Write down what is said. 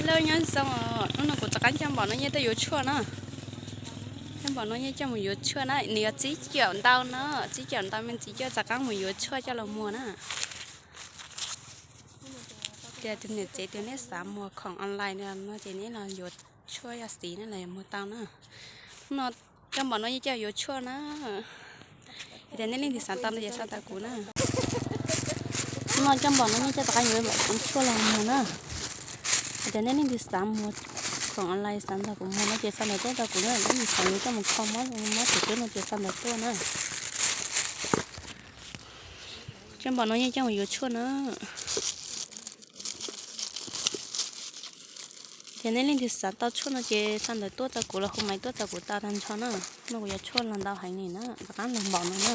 Hello, nyob zoo, hnub no kuv rov qab coj npaum no nyiaj tuaj yuav tshuaj na. Coj npaum no nyiaj coj mus yuav tshuaj na, nws yog tsib caum ntau na, tsib caum ntau me ntsis coj rov qab mus yuav tshuaj coj los muag na. Tias tus niam tsev tias neb xav muag khoom online no ces neb los yuav tshuaj yog xiv na los yuav muag tau na. Hnub no coj npaum no nyiaj coj yuav tshuaj na. Tias nej leej twg xav tau no ces sau ntawv kuv na. Hnub no coj npaum no nyiaj coj rov qab yuav tshuaj los muag na. Tias nej leej twg xav muag khoom online xav nrog kuv muag no ces sau ntawv tuaj rau kuv na, leej twg xav yuav coj mus kho mob mob tus twb no ces sau ntawv tuaj na. Coj npaum no nyiaj coj mus yuav tshuaj na. Ces nej leej twg xav tau tshuaj no ces sau ntawv tuaj rau kuv los hu maiv tuaj rau kuv tau tag nrho na. No kuv yuav tshuaj los ntau heev li na, rov qab los npaum no na.